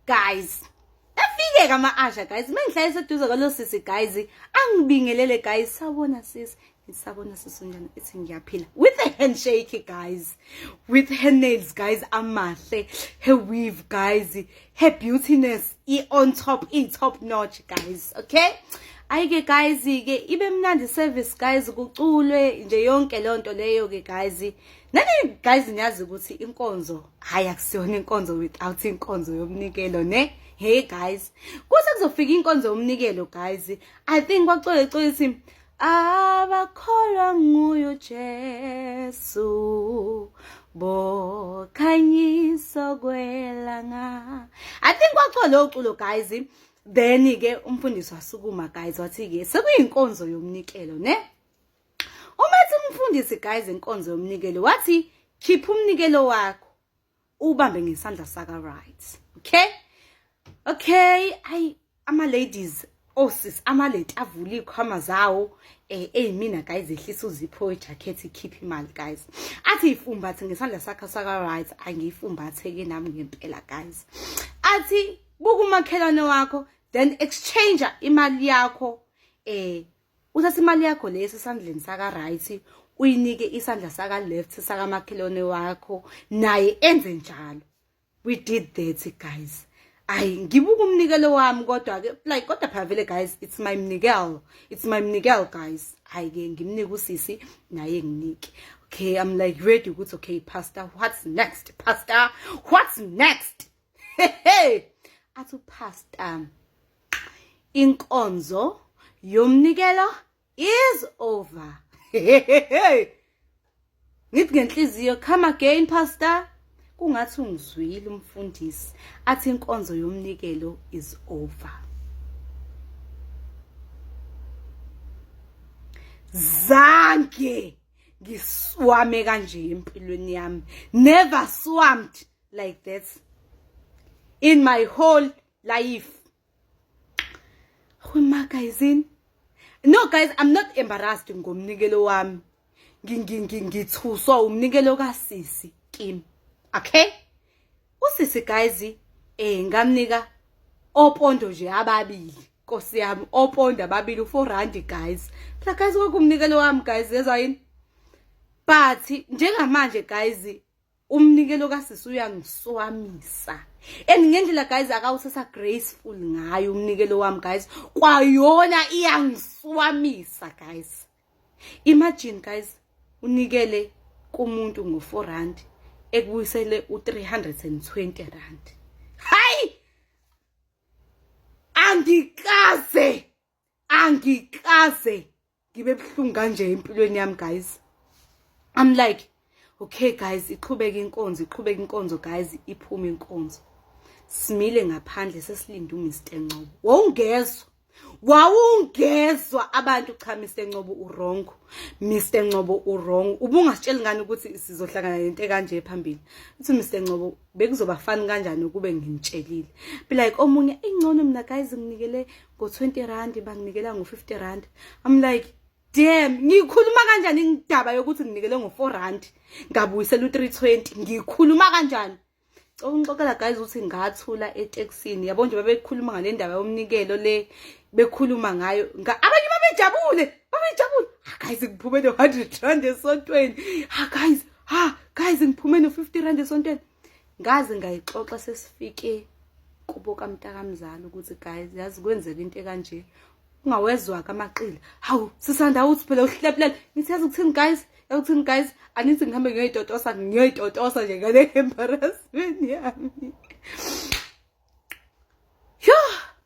Guys, afike ama-asha guys, mengihlale seduze kwalo sisi guys, angibingelele guys, sawubona sisi. Ngisabona sisi, unjani? Ithi ngiyaphila, with a handshake guys, with her nails guys amahle, her weave guys, her beautiness i on top, i top notch guys. Okay, ayike guys ke, ibe mnandi service guys, kuculwe nje yonke lonto leyo ke guys. Nani guys, niyazi ukuthi inkonzo hayi akusiyona inkonzo without inkonzo yomnikelo ne. Hey guys, kuse kuzofika inkonzo yomnikelo guys, I think kwaculwe ithi abakholwa nguye Jesu bokhanyiso kwelanga. I think kwaculwa lo culo guys. Then ke umfundisi wasukuma guys, wathi ke sekuyinkonzo yomnikelo ne. Uma ethi umfundisi guys inkonzo yomnikelo, wathi khipha umnikelo wakho ubambe ngesandla saka right. Okay, ayi ama ladies, osisi, amaleti avula ikhwama zawo, eyimina guys, ehlisa uzipho wejacket, ikhipha imali guys, athi ifumbathe ngesandla sakhe saka right. Angiyifumbathe ke nami ngempela guys. Athi buka umakhelwane wakho, then exchange imali yakho, uthatha imali yakho leso esandleni saka right, uyinike isandla saka left sakamakhelwane wakho, naye enze njalo. We did that guys. Ayi, ngibuka umnikelo wami kodwa ke like, kodwa phela vele guys, it's my mnikelo, it's my mnikelo guys. Hayi ke, ngimnika usisi, naye nginike. Okay, I'm like ready ukuthi okay pastor, what's next? Pastor, what's next? Hey, athi pastor inkonzo yomnikelo is over. Ngithi ngenhliziyo, come again pastor. Kungathi ungizwile umfundisi, athi inkonzo yomnikelo is over. Zange ngiswame kanje empilweni yami, never swamped like that in my whole life. Khuluma guys, no guys, I'm not embarrassed ngomnikelo wami, ngithuswa umnikelo kasisi kimi. Okay, usisi guys, ngamnika opondo nje ababili, Nkosi yami, opondo ababili u4 rand guys. Phela guys, kwakumnikelo wami guys, yezwa yini? But njengamanje guys, umnikelo kasisi uyangiswamisa, and ngendlela guys akawuthatha graceful ngayo umnikelo wami guys, kwayona iyangiswamisa guys. Imagine guys, unikele kumuntu ngo4 rand, ekubuyisele u320 rand. Hayi, angikaze ngibe buhlungu kanje empilweni yami guys. I'm like, okay guys, iqhubeka inkonzo, iqhubeka inkonzo guys, iphuma inkonzo, simile ngaphandle sesilinde uMr Ngcobo. Wawungezwa abantu, cha Mr Ngcobo uwrong, Mr Ngcobo uwrong, ubungasitsheli ngani ukuthi sizohlangana nento kanje phambili? Uthi Mr Ngcobo bekuzoba fani kanjani ukube nginitshelile? Be like omunye, ingcono mina guys nginikele ngo20 rand, banginikela ngo50 rand. I'm like, damn, ngikhuluma kanjani indaba yokuthi nginikele ngo4 rand ngabuyisela u320? Ngikhuluma kanjani? Ungixoxela guys ukuthi ngathula etekisini, yabo nje babekhuluma ngale ndaba yomnikelo le, bekhuluma ngayo, abanye babejabule, babejabule. Ha guys, ngiphume no-100 rand esontweni. Ha guys, ha guys, ngiphume no-50 rand esontweni. Ngaze ngayixoxa sesifike kubo kamntakamzala ukuthi guys, yazi kwenzeka into ekanje. Ungawezwa-ke amaqila, hawu sisanda, uthi phela uhlepulele. Ngithi yazi ukuthini guys, yazi ukuthini guys, anithi ngihambe ngiyoyitotosa, ngiyoyitotosa nje ngale embarrassment yami. Yo.